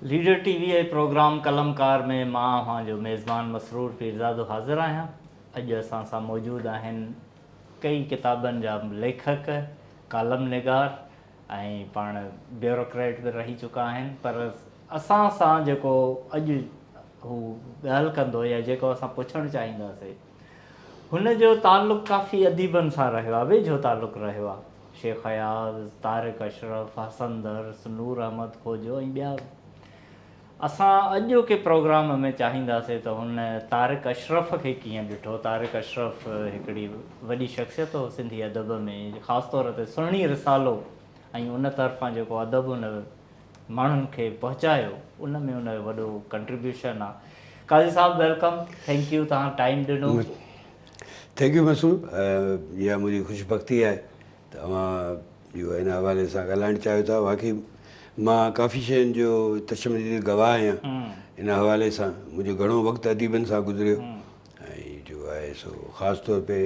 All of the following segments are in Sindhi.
ليڊر ٽي وي ۽ پروگرام قلمڪار ۾ مان اوهان جو ميزبان مسرور پيرزادو حاضر آهيان. اڄ اسان سان موجود آهن ڪئي ڪتابن جا ليکڪ، ڪالم نگار ۽ پاڻ بيوروڪريٽ به رهي چڪا آهن پر اسان سان جيڪو اڄ هو ڳالهه ڪندو يا جيڪو اسان پڇڻ چاهينداسي هن جو تعلق ڪافي اديبن سان رهيو آهي ويجهو تعلق رهيو آهي شيخ اياز، طارق اشرف، حسن درس، نور احمد خوجو ۽ ٻيا به. اسان اڄوڪي پروگرام ۾ چاهينداسين ته هن طارق اشرف کي ڪيئن ڏٺو. طارق اشرف هڪڙي وڏي شخصيت هو سنڌي ادب ۾ خاص طور تي سهڻي رسالو ۽ ان طرفان جيڪو ادب هن ماڻهن کي پهچايو ان ۾ ان جو وڏو ڪنٽريبيوشن آ. قاضي صاحب welcome thank you توهان ٽائيم ڏنو. Thank you Masroor اها منهنجي خوش بختي آهي ته اوهان اهو ان حوالي سان ڳالهائڻ چاهيو ٿا. واقعي مان ڪافي شين جو چشم ديد گواهه آهيان ان حوالي سان. منهنجو گهڻو وقت اديبن سان گذريو ۽ جو آهي سو خاص طور تي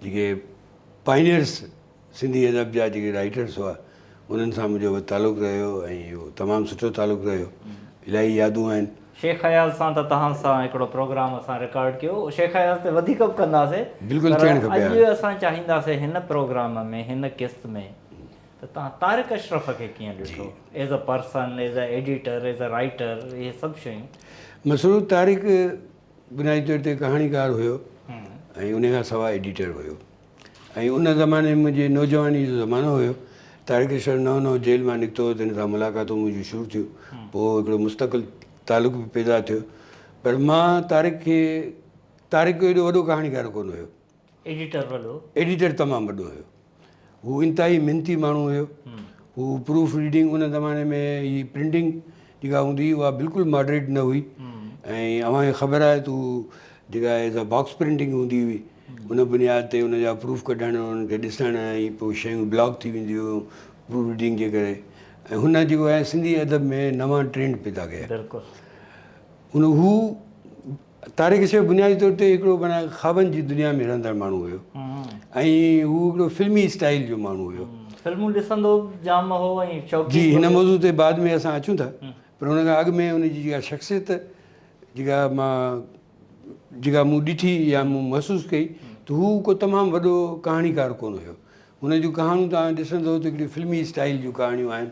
جيڪي پائنيئرس سنڌي ادب جا جيڪي رائيٽرس هئا انهن سان منهنجو تعلق رهيو ۽ اهو تمام سٺو تعلق رهيو. الاهي يادون آهن. شيخ اياز سان ته توهان سان هڪڙو پروگرام اسان رڪارڊ ڪيو شيخ اياز تي وڌيڪ به ڪنداسين بلڪل پر ٿيڻ کپي اڄ ها. اسان چاهينداسين هن پروگرام ۾ هن قسط ۾ ته توهان طارق اشرف کي ڪيئن ڏٺو as a person as a editor as a writer اهي سڀ شيون. مسرور طارق بنيادي طور تي ڪهاڻيڪار هيو ۽ ان کان سواء ايڊيٽر هيو ۽ ان زماني ۾ منهنجي نوجواني جو زمانو هيو. طارق اشرف نئون نئون جيل مان نڪتو هو ته هن سان ملاقاتون منهنجون شروع ٿيون. پوء هڪڙو مستقل تعلق به پيدا ٿيو. پر مان طارق کي طارق ڪو ايڏو وڏو ڪهاڻيڪار ڪونه هيو. ايڊيٽر وڏو. ايڊيٽر تمام وڏو هيو. هو انتهائي محنتي ماڻهو هيو. هو پروف ريڊنگ ان زماني ۾ هي پرنٽنگ جيڪا هوندي هئي اها بلڪل ماڊريٽ نه هئي ۽ اوهان کي خبر آهي ته هو جيڪا آهي سا باڪس پرنٽنگ هوندي هئي ان بنياد تي ان جا پروف ڪڍڻ انهن کي ڏسڻ ۽ پوء شيون بلاڪ ٿي وينديون هيون پروف ريڊنگ جي ڪري ۽ هن جيڪو آهي سنڌي ادب ۾ نوان ٽرينڊ پيدا ڪيا. بلڪل. هن هو طارق شيخ بنيادي طور تي هڪڙو معنيٰ خوابن جي دنيا ۾ رهندڙ ماڻهو هيو ۽ هو هڪڙو فلمي اسٽائيل جو ماڻهو هيو. فلمون ڏسندو به جام هو ۽ شوقين جي به هن هيو. موضوع تي بعد ۾ اسان اچون ٿا پر ان کان اڳ ۾ ان جي جيڪا شخصيت جيڪا مان جيڪا مون ڏٺي يا مون محسوس ڪئي ته هو ڪو تمام وڏو ڪهاڻيڪار ڪونه هيو. هن جون ڪهاڻيون توهان ڏسندو ته هڪڙي فلمي اسٽائيل جون ڪهاڻيون آهن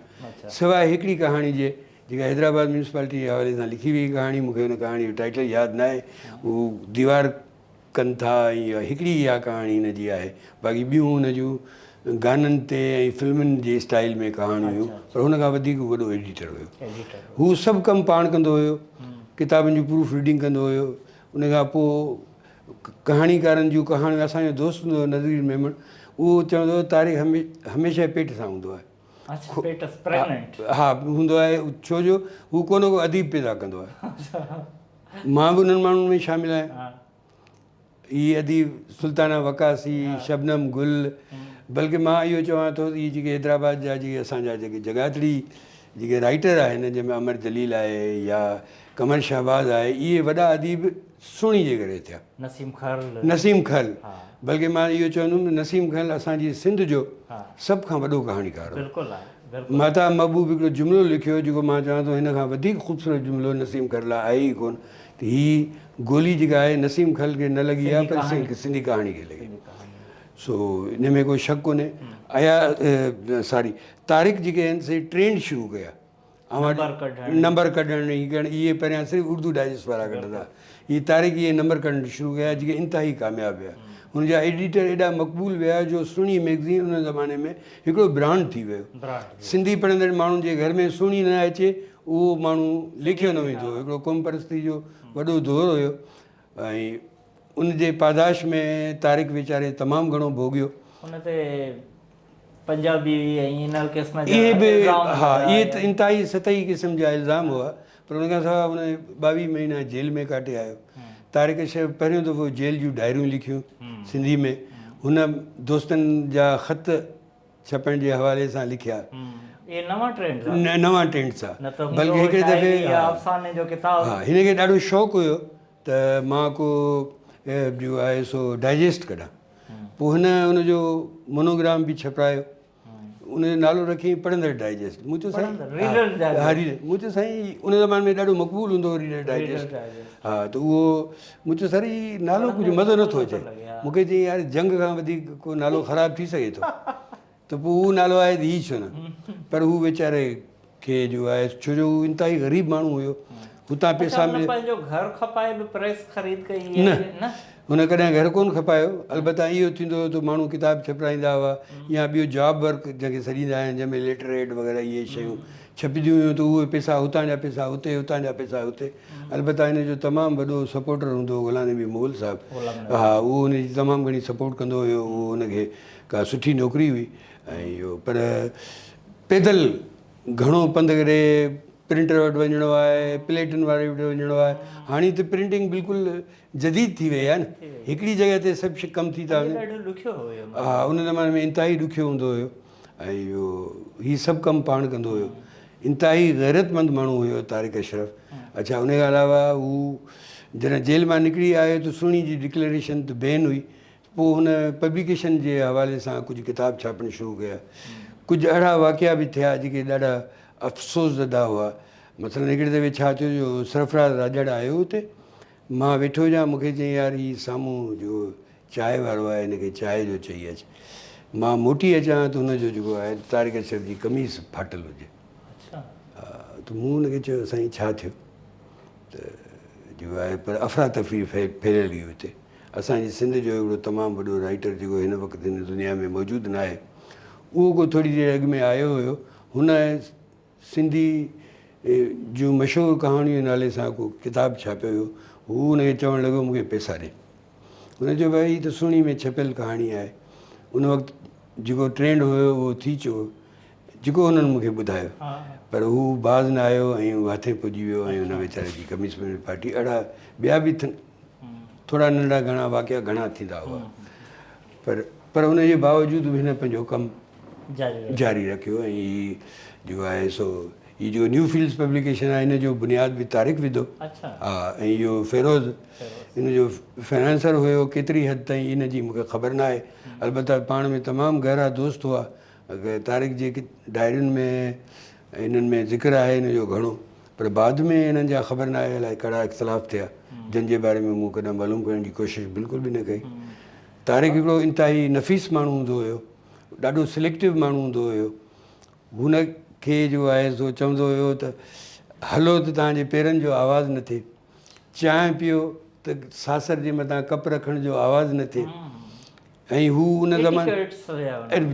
سواء هڪڙي ڪهاڻي جي جيڪا حيدرآباد ميونسپالٽي جي حوالي سان لکي وئي ڪهاڻي مون کي ان ڪهاڻي جو ٽائيٽل ياد ناهي هو ديوار ڪن ٿا ۽ هڪڙي اها ڪهاڻي هن جي آهي باقي ٻيون هن جون گانن تي ۽ فلمن جي اسٽائيل ۾ ڪهاڻيون هيون پر هن کان وڌيڪ هو وڏو ايڊيٽر هيو هو سڀ ڪم پاڻ ڪندو هيو ڪتابن جون پروف ريڊنگ ڪندو هيو ان کان پوء ڪهاڻيڪارن جون ڪهاڻيون اسان جو دوست هوندو هو نذير ميمڻ اهو چوندو هو طارق هميشه پيٽ سان هوندو آهي اڇا پيٽ پريگننٽ ها هوندو آهي ڇو جو هو ڪو نه ڪو اديب پيدا ڪندو آهي مان به انهن ماڻهن ۾ شامل آهيان هي اديب سلطانه وقاصي شبنم گل بلڪه مان اهو چوان ٿو ته هي جيڪي حيدرآباد جا جيڪي اسان جا جيڪي جڳادڙي جيڪي رائٽر آهن جنهن ۾ امر جليل آهي يا قمر شهباز آهي اهي وڏا اديب سهڻي جي ڪري ٿيا. نسيم کرل. نسيم کرل بلڪه مان اهو چوندم ته نسيم کرل اسان جي سنڌ جو سڀ کان وڏو ڪهاڻيڪار هو. بلڪل آهي بلڪل. مهتاب محبوب هڪڙو جملو لکيو جيڪو مان چوان ٿو هن کان وڌيڪ خوبصورت جملو نسيم کرل لاء آهي ئي ڪونه ته هي گولي جيڪا آهي نسيم کرل کي نه لڳي آهي پر سنڌي ڪهاڻي کي لڳي. سو ان ۾ ڪو شڪ ڪونهي. ايا ساري طارق جيڪي آهن سي ٽرينڊ شروع ڪيا. نمبر ڪڍڻ هي ڪرڻ اهي پهريان صرف اردو ڊائجسٽ وارا ڪڍندا هي طارق اهي نمبر ڪڍڻ شروع ڪيا جيڪي انتهائي ڪامياب ويا هن جا ايڊيٽر ايڏا مقبول ويا جو سهڻي ميگزين ان زماني ۾ هڪڙو برانڊ ٿي ويو سنڌي پڙهندڙ ماڻهن جي گهر ۾ سهڻي نه اچي اهو ماڻهو ليکيو نه ويندو هو هڪڙو قوم پرستي جو وڏو دور هيو ۽ ان جي پاداش ۾ طارق ويچاري تمام گهڻو ڀوڳيو. ان تي پنجابي ۽ ان قسم جا اهي به الزام ها لڳا اهي يا ته انتهائي سطحي قسم جا الزام هئا پر ان کان سواء هن ٻاويهه مهينا جيل ۾ ڪاٽي آيو. طارق اشرف پهريون دفعو جيل جون ڊائريون لکيون سنڌي ۾ هن دوستن جا خط ڇپڻ جي حوالي سان لکيا. اهي نوان ٽرينڊز ها. نوان ٽرينڊز ها نه ته بلڪه هوندو هو هڪڙي دفعي شاعري يا افساني جو ڪتاب. ها هن کي ڏاڍو شوق هيو ته مان ڪو جو آهي سو ڊائجسٽ ڪڍان. پوء هن ان جو مونوگرام به ڇپرايو. ان جو نالو رکيائين پڙهندڙ ڊائجسٽ. مون چيو سائين ها ريڊر، مون چيو سائين ان زماني ۾ ڏاڍو مقبول هوندو هو ريڊر ڊائجسٽ. ها ته اهو مون چيو سر هي نالو ڪجهه مزو نٿو اچي. مون کي چيائين يار جنگ کان وڌيڪ ڪو نالو خراب ٿي سگهي ٿو. ته پوء اهو نالو آهي ته هي ڇو نه؟ پر هو ويچاري کي جو آهي ڇو جو هو انتهائي غريب ماڻهو هيو. هتان پيسا ملي. اڇا هن پنهنجو گهر کپائي به پريس خريد ڪئي هئي نه هن ڪڏهن گهر ڪونه کپايو. البته اهو ٿيندو هو ته ماڻهو ڪتاب ڇپرائيندا هئا يا ٻيو جاب ورڪ جنهن کي سڏيندا آهن جنهن ۾ ليٽر هيڊ وغيره اهي شيون ڇپجنديون هيون ته اهي پيسا هتان جا پيسا هتي هتان جا پيسا هتي. البته هن جو تمام وڏو سپورٽر هوندو هو غلام نبي مغل صاحب. ها اهو هن جي تمام گهڻي سپورٽ ڪندو هيو. اهو هن کي ڪا سٺي نوڪري هئي ۽ اهو پر پيدل گهڻو پنڌ ڪري پرنٽر وٽ وڃڻو آهي پليٽن واري وٽ وڃڻو آهي هاڻي ته پرنٽنگ بلڪل جديد ٿي وئي آهي نه هڪڙي جڳهه تي سڀ ڪم ٿي ٿا وڃن. ها ان زماني ۾ انتهائي ڏکيو هوندو هيو ۽ اهو هي سڀ ڪم پاڻ ڪندو هيو. انتهائي غيرتمند ماڻهو هيو طارق اشرف. اڇا ان کان علاوه هو جڏهن جيل مان نڪري آيو ته سهڻي جي ڊڪليريشن ته بين هئي پوء هن پبليڪيشن جي حوالي سان ڪجهه ڪتاب ڇاپڻ شروع ڪيا. ڪجهه اهڙا واقعا به ٿيا جيڪي ڏاڍا افسوس زده هئا. مثلاً هڪڙي دفعي ڇا ٿيو جو سرفراز راڄڙ آيو اتي، مان ويٺو هجان، مون کي چيائين يار هي سامهون جو چانهه وارو آهي هن کي چانهه جو چئي اچ. مان موٽي اچان ته هن جو جيڪو آهي طارق اشرف جي قميص ڦاٽل هجي. ته مون هن کي چيو سائين ڇا ٿيو؟ ته جيڪو آهي پر افراتفري ڦهليل هئي اتي. اسان جي سنڌ جو هڪڙو تمام وڏو رائيٽر جيڪو هن وقت هن دنيا ۾ موجود ناهي اهو ڪو ٿوري دير اڳ ۾ آيو هيو. هن سنڌي جون مشهور ڪهاڻيون جي نالي سان ڪو ڪتاب ڇاپيو هيو. هو ان کي چوڻ لڳو مون کي پئسا ڏي. هن چيو ڀائي هي ته سهڻي ۾ ڇپيل ڪهاڻي آهي. ان وقت جيڪو ٽرينڊ هيو اهو ٿي چڪو جيڪو هنن مون کي ٻڌايو. پر هو باز نه آيو ۽ هو هٿين پڄي ويو ۽ هن ويچاري جي قميص پنهنجي ڦاٽي. اهڙا ٻيا به ٿورا ننڍڙا گهڻا واقعا گهڻا ٿيندا هئا پر پر ان جي باوجود به هن پنهنجو ڪم جاري رکيو ۽ هي جيڪو آهي سو هي جيڪو نيو فيلڊز پبليڪيشن آهي ان جو بنياد به طارق وڌو ها ۽ اهو فيروز ان جو فنانسر هيو ڪيتري حد تائين ان جي مونکي خبر نه آهي البته پاڻ ۾ تمام گهرا دوست هئا طارق جي ڊائرين ۾ انهن ۾ ذڪر آهي ان جو گهڻو پر بعد ۾ انهن جا خبر ناهي الائي ڪهڙا اختلاف ٿيا جن جي باري ۾ مون ڪڏهن معلوم ڪرڻ جي ڪوشش بلڪل به نه ڪئي. طارق هڪڙو انتهائي نفيس ماڻهو هوندو هيو، ڏاڍو سليڪٽو ماڻهو هوندو هيو. هن کي جو آهي سو چوندو هيو ته هلو ته توهان جي پيرن جو آواز نه ٿئي، چانهه پيئو ته ساسر جي مٿان ڪپ رکڻ جو آواز نه ٿئي. ۽ هو ان زماني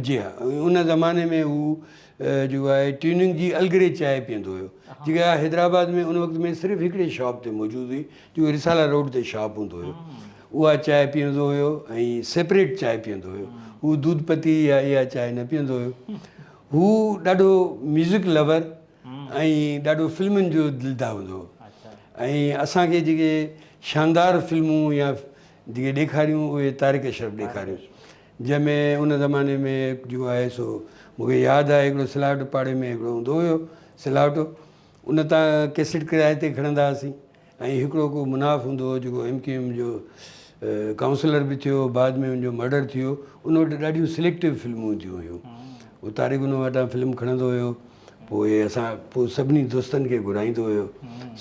جي ها ان زماني ۾ هو جيڪو آهي ٽيوننگ جي الگري چانهه پيئندو هيو جيڪا حيدرآباد ۾ ان وقت ۾ صرف هڪڙي شاپ تي موجود هئي جيڪو رسالا روڊ تي شاپ هوندو هيو اها چانهه پيئندو هيو ۽ سيپريٽ چانهه پيئندو هيو هو دودھ پتي يا اها چانهه نه پيئندو هيو هو ڏاڍو ميوزڪ لور ۽ ڏاڍو فلمن جو دلدا هوندو هو ۽ اسان کي جيڪي شاندار فلمون يا جيڪي ڏيکاريون اهي طارق اشرف ڏيکاريون جنهن ۾ ان زماني ۾ جيڪو آهي سو مون کي ياد آهي هڪڙو سلاٽ پاڙي ۾ هڪڙو هوندو هيو سلاٽو ان تان ڪيسٽ ڪرائي تي کڻندا هئاسين ۽ هڪڙو ڪو مناف هوندو هو جيڪو ايم ڪيو ايم جو ڪائونسلر به ٿيو بعد ۾ ان جو مرڊر ٿيو ان وٽ ڏاڍيون سليڪٽو فلمون هونديون هيون هو طارق ان وٽان فلم کڻندو هيو پوء اسان پوء سڀني دوستن کي گهرائيندو هيو.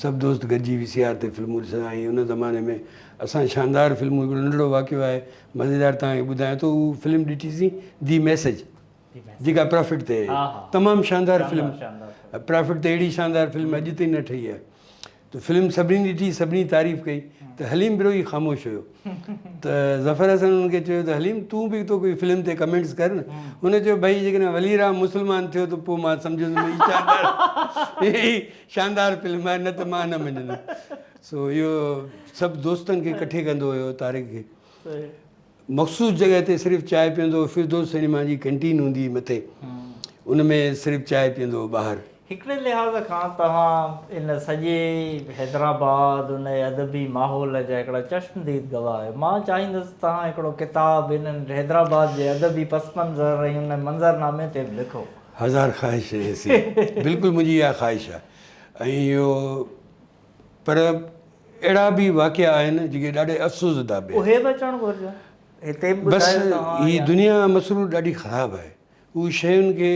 سڀ دوست گڏجي وي سي آر تي فلمون ڏسندا ۽ ان زماني ۾ اسان شاندار فلمون هڪڙو ننڍڙو واقعو آهي مزيدار توهان کي ٻڌايان ٿو هو فلم ڏٺيسين the message جيڪا پرافٽ تي تمام شاندار فلم پرافٽ تي اهڙي شاندار فلم اڄ تائين نه ٺهي آهي ته فلم سڀني ڏٺي سڀني تعريف ڪئي ته حليم بروهي خاموش هيو ته ظفر حسن ان کي چيو ته حليم تون به تو ڪوئي فلم تي ڪمينٽس ڪر نه هن چيو ڀئي جيڪڏهن ولي رام مسلمان ٿيو ته پوء مان سمجهندم هي شاندار هي شاندار فلم آهي نه ته مان نه مڃندم سو اهو سڀ دوستن کي ڪٺي ڪندو هيو طارق کي مخصوص جڳهه تي صرف چانهه پيئندو هو، فردوس سئنيما جي ڪئنٽين هوندي هئي مٿي، ان ۾ صرف چانهه پيئندو هو ٻاهر. هڪڙي لحاظ کان توهان ان سڄي حيدرآباد ان ادبي ماحول جا هڪڙا چشم ديد گواهه آهيو. مان چاهيندس توهان هڪڙو ڪتاب انهن حيدرآباد جي ادبي پس منظر ۽ ان منظرنامي تي به لکو. هزار خواهش رهي سي. بلڪل منهنجي اها خواهش آهي ۽ اهو پر اهڙا به واقعا آهن جيڪي ڏاڍي افسوس زده به آهن. اهي به اچڻ گهرجن. هتي به بس ٻڌايو توهان هي يا. دنيا مسرور ڏاڍي خراب آهي. هو شين کي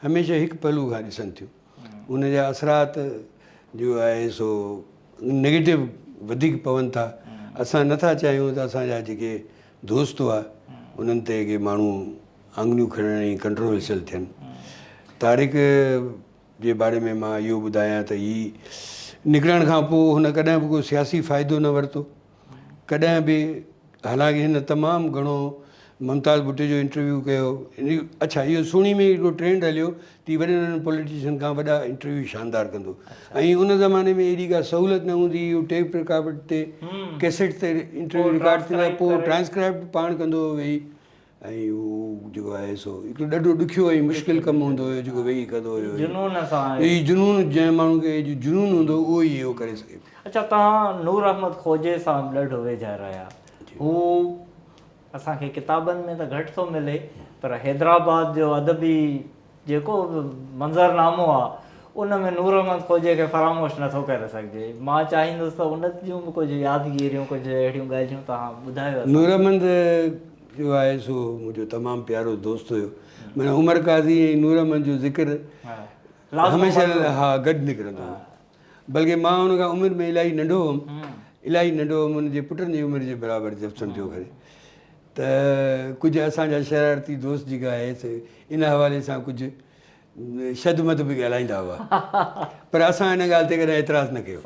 هميشه هڪ پهلو کان ڏسن ٿيون. ان جا اثرات جو آهي سو نيگيٽو وڌيڪ پون ٿا. اسان نه ٿا چاهيون ته اسان جا جيڪي دوست هئا انهن تي ڪي ماڻهو آڱريون کڻڻ ۽ ڪنٽروورشل ٿين. طارق جي باري ۾ مان اهو ٻڌايان ته هي نڪرڻ کان پوء هن ڪڏهن به ڪو سياسي فائدو نه ورتو. ڪڏهن به حالانڪه هن تمام گهڻو ممتاز ڀٽي جو انٽرويو ڪيو اڇا اهو سهڻي ۾ هڪڙو ٽرينڊ هليو ته وڏن وڏن پوليٽيشن کان وڏا انٽرويو شاندار ڪندو ۽ ان زماني ۾ ايڏي ڪا سهولت نه هوندي اهو ٽيپ رڪارڊ تي ڪيسيٽ تي انٽرويو رڪارڊ ٿيندا پوء ٽرانسڪرائب پاڻ ڪندو ويهي ۽ هو جيڪو آهي سو هڪڙو ڏاڍو ڏکيو ۽ مشڪل ڪم هوندو هيو جيڪو ويهي ڪندو هيو. جنون سان. هي جنون جنهن ماڻهو کي جنون هوندو اهو ئي اهو ڪري سگهي ٿو. اڇا توهان نور احمد خوجي سان به ڏاڍو ويجها رهيا. هو اسان کي ڪتابن ۾ ته گهٽ ٿو ملي پر حيدرآباد جو ادبي جيڪو به منظرنامو آ ان ۾ نور احمد خوجي کي فراموش نه ٿو ڪري سگهجي. مان چاهيندس ته ان جون به ڪجهه يادگيريون ڪجهه اهڙيون ڳالهيون توهان ٻڌايو اسان کي. نور احمد جو آهي سو منهنجو تمام پيارو دوست هيو. معنيٰ عمر قاضي ۽ نور احمد جو ذڪر هميشه ها گڏ نڪرندو هو. بلڪه مان ان کان عمر ۾ الاهي ننڍو هئم. الاهي ننڍو هئم ان جي پٽن جي عمر جي برابر جب سمجهو ڪري ته ڪجهه اسان جا شرارتي دوست جيڪا آهي سي ان حوالي سان ڪجهه شد مد به ڳالهائيندا هئا پر اسان ان ڳالهه تي ڪڏهن اعتراض نه ڪيو.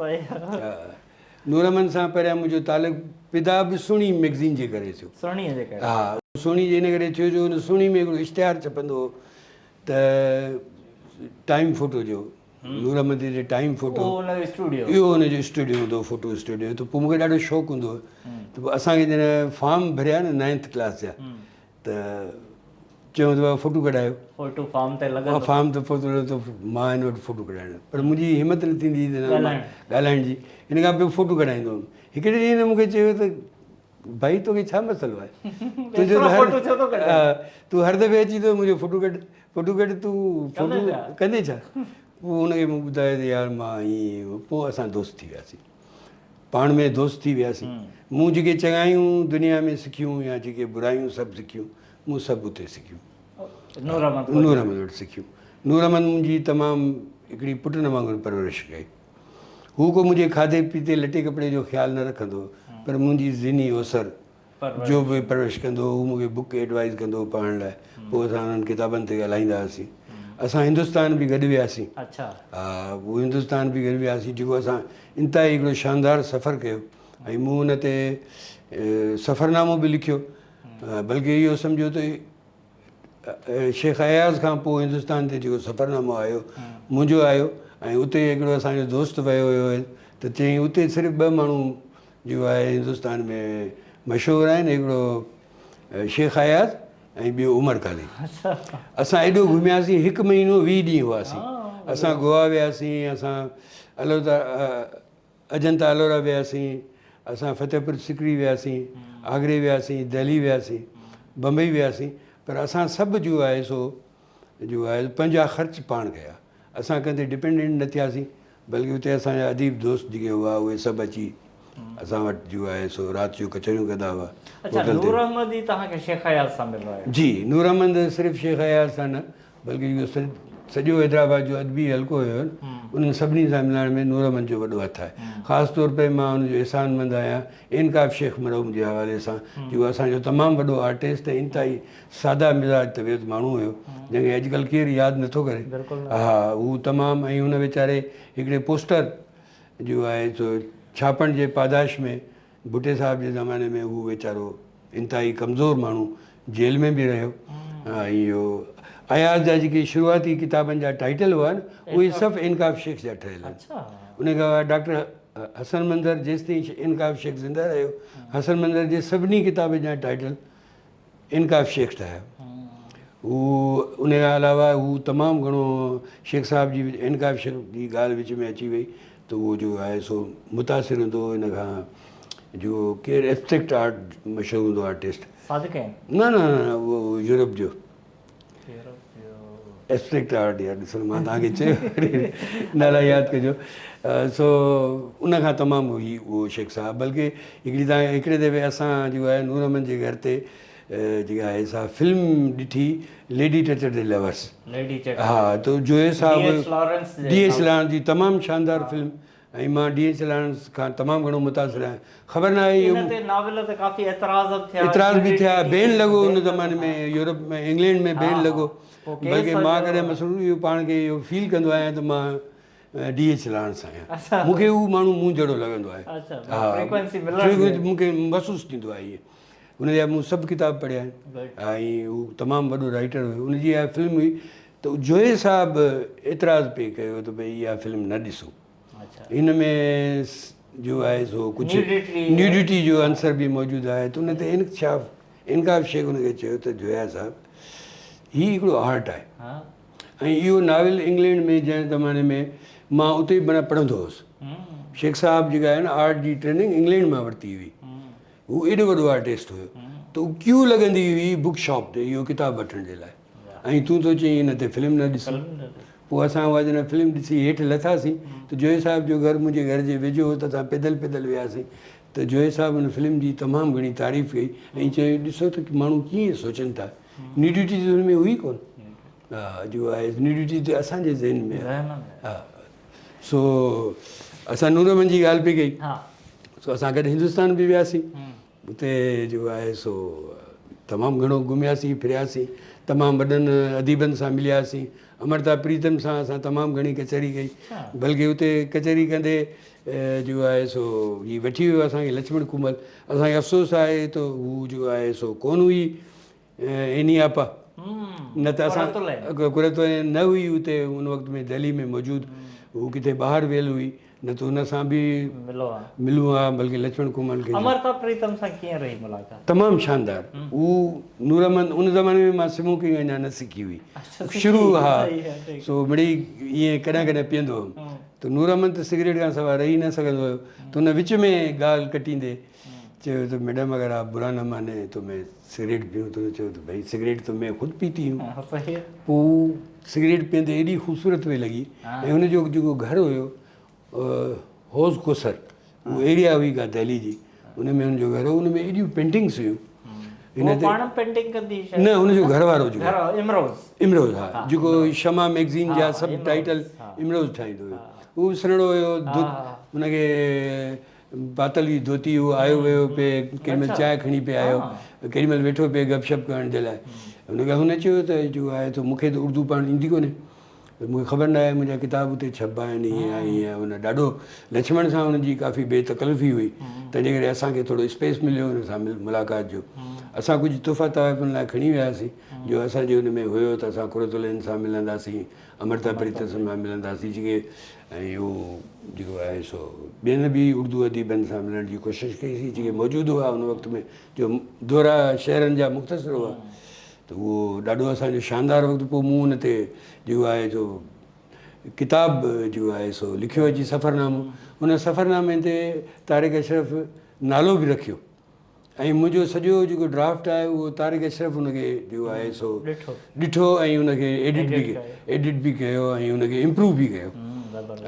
نور احمد سان پهريان منهنجو تعلق پيدا به سهڻي مئگزين جي ڪري ٿيو. سهڻي جي ڪري. ها سهڻي جي ان ڪري ٿيو جو ان سهڻي ۾ هڪڙو اشتهار ڇپندو هو ته ٽائيم فوٽو جو نور احمد جي ٽائيم فوٽو اهو ان جو اسٽوڊيو اهو ان جو اسٽوڊيو هوندو هو فوٽو اسٽوڊيو ته پوء مونکي ڏاڍو شوق هوندو هو ته پوء اسان کي جڏهن فارم ڀريا نه نائنٿ ڪلاس جا ته چيو ته بابا فوٽو ڪڍايو فوٽو فارم تي لڳندو فارم تي فوٽو لڳندو مان هن وٽ فوٽو ڪڍائڻ پر منهنجي همت نه ٿيندي هئي ته ڳالهائڻ جي ان کان پوء فوٽو ڪڍائيندو هوم هڪڙي ڏينهن هن مونکي چيو ته ڀائي توکي ڇا مسئلو آهي تنهنجو ته هر تون هر دفعي اچي ٿو منهنجو فوٽو ڪڍ فوٽو ڪڍ تون فوٽو ڪندي ڇا پوء هن کي مون ٻڌايو ته يار مان ائين پوء اسان دوست ٿي وياسين پاڻ ۾ دوست ٿي وياسين مون جيڪي چڱايون دنيا ۾ سکيون يا جيڪي برايون سڀ سکيون مون سڀ اتي سکيون نور احمد نور احمد وٽ سکيون نور احمد منهنجي تمام هڪڙي پٽن وانگر پرورش ڪئي هو ڪو منهنجي کاڌي پيتي لٽي ڪپڙي جو خيال نه رکندو هو پر منهنجي ذهني اوسر جو به پرورش ڪندو هو. هو مون کي بڪ ايڊوائيز ڪندو هو پڙهڻ لاء. پوء اسان انهن ڪتابن تي ڳالهائيندا هئاسين. اسان هندستان به گڏ وياسين. ها پوء هندستان به گڏ وياسين جيڪو اسان انتهائي هڪڙو شاندار سفر ڪيو ۽ مون ان تي سفرنامو به لکيو بلڪه اهو سمجهو ته شيخ اياز کان پوء هندستان تي جيڪو سفرنامو آيو منهنجو آيو ۽ اتي هڪڙو اسان جو دوست ويو هيو ته چيائين اتي صرف ٻه ماڻهو جيڪو آهي هندستان ۾ مشهور آهن هڪڙو شيخ اياز ۽ ٻيو عمر قاضي اسان ايڏو گهمياسين هڪ مهينو 20 ڏينهن هئاسين اسان گوا وياسين اسان الوتا اجنتا الورا وياسين، اسان فتح پور سڪري وياسين، آگري وياسين، دهلي وياسين، بمبئي وياسين، پر اسان سڀ جو آهي سو جو آهي پنهنجا خرچ پاڻ ڪيا. اسان ڪنهن تي ڊپينڊنٽ نه ٿياسين، بلڪه اتي اسان جا اديب دوست جيڪي هئا اهي سڀ اچي اسان وٽ جو آهي سو رات جو ڪچهريون ڪندا هئا. اڇا هوٽل تي. نور احمد ئي توهان کي شيخ اياز سان ملرايو؟ جي نور احمد صرف شيخ اياز سان نه بلڪه اهو سڄو حيدرآباد جو ادبي حلقو هيو انهن سڀني سان ملائڻ ۾ نور احمد جو وڏو هٿ آهي. خاص طور تي مان ان جو احسان مند آهيان انقاف شيخ مرحوم جي حوالي سان جيڪو اسان جو تمام وڏو آرٽسٽ ۽ انتهائي ساده مزاج طبيعت ماڻهو هيو جنهن کي اڄڪلهه ڪير ياد نٿو ڪري. ها هو تمام ۽ هن ويچاري هڪڙي پوسٽر جو آهي سو ڇاپڻ جي پاداش ۾ ڀٽي صاحب جي زماني ۾ هو ويچارو انتهائي ڪمزور ماڻهو جيل ۾ به رهيو ۽ اهو اياز جا جيڪي شروعاتي ڪتابن جا ٽائيٽل هئا نه اهي سڀ انقاف شيخ جا ٺهيل آهن. ان کان علاوه ڊاڪٽر حسن منظر جيستائين انقاف شيخ زنده رهيو حسن منظر جي سڀني ڪتابن جا ٽائيٽل انقاف شيخ ٺاهيا. هو ان کان علاوه هو تمام گهڻو شيخ صاحب جي انقاف شيخ جي ڳالهه وچ ۾ اچي وئي ته اهو جو آهي سو متاثر هوندو هو ان کان جو ڪير ابسٽريڪٽ آرٽ مشهور هوندو آرٽسٽ. صادق آهن؟ نه نه نه اهو يورپ جو. ابسٽريڪٽ آرٽ يار ڏسو مان توهان کي چيو نالا ياد ڪجو سو ان کان تمام هي اهو شيخ صاحب بلڪه هڪڙي تان هڪڙي دفعي اسان جو آهي نور احمد جي گهر تي جيڪا آهي سا فلم ڏٺي ليڊي ٽچر the lovers. Lady چٽر. ها ته جويي صاحب D H Lawrence D H Lawrence جي تمام شاندار فلم ۽ مان ڊي ايڇ لارنس کان تمام گهڻو متاثر آهيان خبر نه آهي ان تي ناول تي ڪافي اعتراض به ٿيا اعتراض به ٿيا بين لڳو ان زماني ۾ يورپ ۾ انگلينڊ ۾ بين لڳو بلڪه مان ڪڏهن مسرور اهو پاڻ کي اهو فيل ڪندو آهيان ته مان ڊي ايڇ لارنس آهيان مون کي اهو ماڻهو مون جهڙو لڳندو آهي ها مون کي محسوس ٿيندو آهي ائين هن جا مون سڀ ڪتاب پڙهيا آهن ۽ هو تمام وڏو رائيٽر هيو ان جي اها فلم هئي ته جويي صاحب اعتراض پئي ڪيو ته ڀئي اها فلم نه ڏسو هن ۾ جو آهي سو ڪجهه نيوڊٽي جو عنصر به موجود آهي ته ان تي انڪشاف انڪاف شيخ ان کي چيو ته جويا صاحب هي هڪڙو آرٽ آهي ۽ اهو ناول انگلينڊ ۾ جنهن زماني ۾ مان اتي معنيٰ پڙهندو هوس شيخ صاحب جيڪا آهي نه آرٽ جي ٽريننگ انگلينڊ مان ورتي هئي هو ايڏو وڏو آرٽسٽ هيو ته ڪيو لڳندي هئي بڪ شاپ تي اهو ڪتاب وٺڻ جي لاء ۽ تون ٿو چئين ان تي فلم نه ڏسي پوء اسان اها جڏهن فلم ڏسي هيٺ لٿاسين ته جويي صاحب جو گهر منهنجي گهر جي ويجهو هو ته اسان پيدل پيدل وياسين ته جويي صاحب ان فلم جي تمام گهڻي تعريف ڪئي ۽ چيو ڏسو ته ماڻهو ڪيئن سوچن ٿا نيوڊٽي ته ان ۾ هئي ڪونه ها جو آهي نيوڊٽي ته اسان جي ذهن ۾ ها سو اسان نور احمد جي ڳالهه پئي ڪئي سو اسان گڏ هندستان به وياسين اتي جو آهي سو تمام گهڻو گهمياسين ڦرياسين تمام وڏن اديبن سان ملياسين امرتا پريتم سان اسان تمام گهڻي ڪچهري ڪئي بلڪه اتي ڪچهري ڪندي جو آهي سو هي وٺي ويو اسانکي لڇمڻ ڪمل اسانکي افسوس آهي ته هو جو آهي سو ڪون هئي ايني آپا نه ته اسان قرت العين نه هئي اتي ان وقت ۾ دهلي ۾ موجود هو ڪٿي ٻاهر ويل هئي نه ته ان سان به ملون ها بلڪه لڇمڻ ڪمل کي امرتا پريتم سان ڪيئن رهي ملاقات؟ تمام شاندار هو نور احمد ان زماني ۾ مان سموڪنگ اڃا نه سکي هئي شروع ها سو مڙئي ائين ڪڏهن ڪڏهن پيئندو هيم ته نور احمد ته سگريٽ کان سواء رهي نه سگهندو هيو ته ان وچ ۾ ڳالهه ڪٽيندي چيو ته ميڊم اگر آپ برا نه ماني تو مين سگريٽ پيون ته چيو ته ڀئي سگريٽ تو مين خود پيتي هون پوء سگريٽ پيئندي ايڏي خوبصورت پئي لڳي ۽ هن جو جيڪو گهر هيو حوض ڪوثر اهو ايريا هئي ڪا دهلي جي ان ۾ هن جو گهر هو ان ۾ ايڏيون پينٽنگس هيون هن تي پاڻ پينٽنگ ڪندي نه هن جو گهر وارو جيڪو امروز امروز ها جيڪو شمع ميگزين جا سڀ ٽائيٽل امروز ٺاهيندو هيو اهو سنهڙو هيو هن کي پاتل هئي ڌوتي هو آيو ويو پئي ڪيڏي مهل چانهه کڻي پئي آيو ڪيڏي مهل ويٺو پئي گپ شپ ڪرڻ جي لاء هن کي هن چيو ته جو آهي ته مون کي ته اردو پڙهڻ ايندي ڪونهي ته مون کي خبر نه آهي منهنجا ڪتاب اتي ڇپبا آهن هيئن آهي هيئن آهي هن ڏاڍو لڇمڻ سان هن جي ڪافي بي تڪلفي هئي تنهن جي ڪري اسان کي ٿورو اسپيس مليو هن سان ملاقات جو اسان ڪجهه تحفا تحائف هن لاء کڻي وياسين جو اسان جي هن ۾ هيو ته اسان قرت العين سان ملنداسين امرتا پريتم سان ملنداسين جيڪي ۽ اهو جيڪو آهي سو ٻين به اردو اديبن سان ملڻ جي ڪوشش ڪئي سين جيڪي موجود هئا ان وقت ۾ جو دورا شهرن جا مختصر هئا ته اهو ڏاڍو اسانجو شاندار وقت پوء مون ان تي جيڪو آهي سو ڪتاب جيڪو آهي سو لکيو اچي سفرنامو ان سفرنامي تي طارق اشرف نالو به رکيو ۽ منهنجو سڄو جيڪو ڊرافٽ آهي اهو طارق اشرف ان کي جيڪو آهي سو ڏٺو ۽ ان کي ايڊٽ به ايڊٽ به ڪيو ۽ ان کي امپروو به ڪيو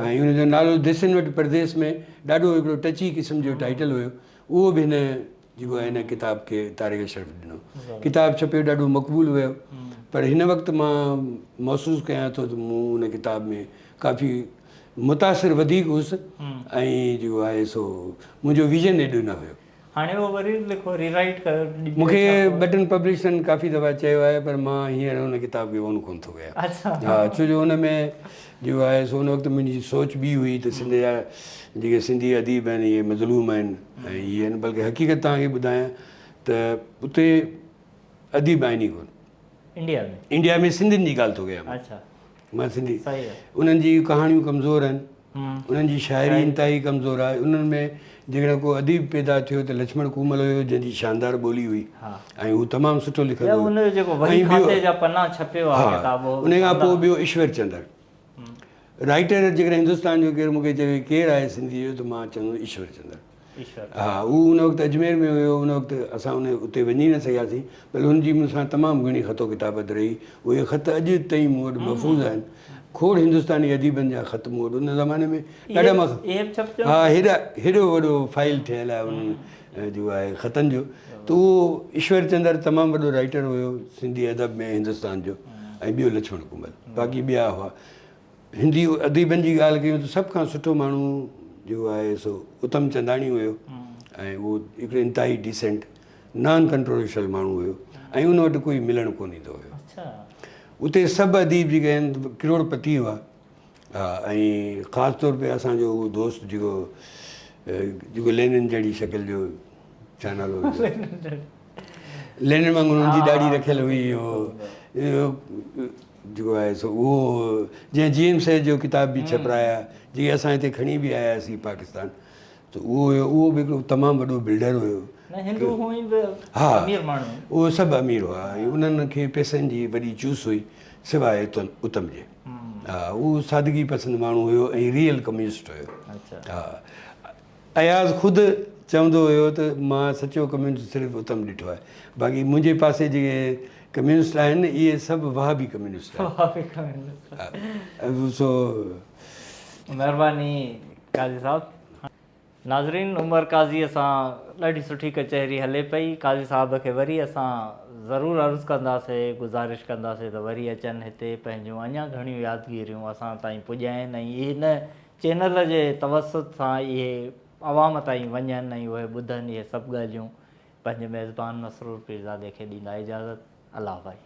۽ ان جو نالو ديسن وٽ پرديس ۾ ڏاڍو هڪڙو ٽچي قسم جو ٽائيٽل هيو اهو به هن جيڪو آهي هن ڪتاب کي طارق اشرف ڏنو ڪتاب ڇپيو ڏاڍو مقبول ويو پر هن وقت مان محسوس ڪيان ٿو ته مون ان ڪتاب ۾ ڪافي متاثر وڌيڪ هيس ۽ جيڪو آهي سو منهنجو ويزن ايڏو نه هيو هاڻي اهو وري لکو ري رائيٽ ڪيو. مون کي ٻه ٽن پبلشرن ڪافي دفعا چيو آهي پر مان هينئر ان ڪتاب کي اون ڪونه ٿو ڪيان. ها ڇو جو ان ۾ جيڪو آهي سو ان وقت منهنجي سوچ ٻي هئي ته سنڌ جا جيڪي سنڌي اديب آهن اهي مظلوم آهن ۽ اهي آهن بلڪه حقيقت توهان کي ٻڌايان ته اتي اديب آهن ئي ڪونه. انڊيا ۾؟ انڊيا ۾ سنڌين جي ڳالهه ٿو ڪيان مان. مان سنڌي انهن جي ڪهاڻيون ڪمزور آهن. انهن جي شاعري انتهائي ڪمزور آهي. انهن ۾ جيڪڏهن ڪو اديب پيدا ٿيو ته لڇمڻ ڪومل هيو جنهن جي شاندار ٻولي هئي ۽ هو تمام سٺو لکندو هو. ۽ ٻيو ان کان پوء ٻيو ايشور چندر رائيٽر جيڪڏهن هندستان جو ڪير مون کي چوي ڪير آهي سنڌي جو ته مان چوندس ايشور چندر. ها هو ان وقت اجمير ۾ هيو ان وقت اسان ان اتي وڃي نه سگهياسين پر هن جي مون سان تمام گهڻي خط و ڪتابت رهي اهي خط اڄ تائين مون وٽ محفوظ آهن کوڙ هندستاني اديبن جا خط مون وٽ ان زماني ۾ ڏاڍا مان ها هيڏا هيڏو وڏو فائل ٺهيل آهي انهن جو آهي خطن جو ته اهو ايشور چندر تمام وڏو رائيٽر هيو سنڌي ادب ۾ هندستان جو ۽ ٻيو لڇمڻ ڪنول باقي ٻيا هئا. هندي اديبن جي ڳالهه ڪيون ته سڀ کان سٺو ماڻهو جيڪو آهي سو اتم چنداڻي هيو ۽ اهو هڪڙو انتهائي ڊيسنٽ نان ڪنٽروورشل ماڻهو هيو ۽ ان وٽ ڪوئي ملڻ ڪونه ايندو هيو. اتي سڀ اديب جيڪي آهن ڪروڙ پتي هئا ها ۽ خاص طور تي اسان جو اهو دوست جيڪو جيڪو لينن جهڙي شڪل جو ڇا نالو هيو لينن وانگر ان جي ڏاڙهي رکيل هئي اهو جيڪو آهي سو اهو جنهن جي ايم سيد جو ڪتاب به ڇپرايا جيڪي اسان هتي کڻي به آياسين پاڪستان ته اهو هيو اهو به هڪڙو تمام وڏو بلڊر هيو. نه هندو هونئن به ها امير ماڻهو. اهو سڀ امير هئا ۽ انهن کي پئسن جي وڏي چوس هئي سواء اتم جي. ها اهو سادگي پسند ماڻهو هيو ۽ ريئل ڪميونسٽ هيو. ها اياز خود چوندو هيو ته مان سچو ڪميونسٽ صرف اتم ڏٺو آهي باقي منهنجي پاسي جيڪي ڪميونسٽ آهن اهي سڀ وهابي ڪميونسٽ آهن. وهابي ڪميونسٽ. سو. مهرباني قاضي صاحب. ناظرين عمر قاضيء سان ڏاڍي سٺي ڪچهري هلي پئي قاضي صاحب کي وري اسان ضرور عرض ڪنداسي گذارش ڪنداسي ته وري اچن هتي پنهنجون اڃا گهڻيون يادگيريون اسان تائين پڄائين ۽ هن چينل جي توسط سان اهي عوام تائين وڃن ۽ اهي ٻڌن اهي سڀ ڳالهيون پنهنجي ميزبان مسرور پيرزادي کي ڏيندا اجازت الله ڀائي.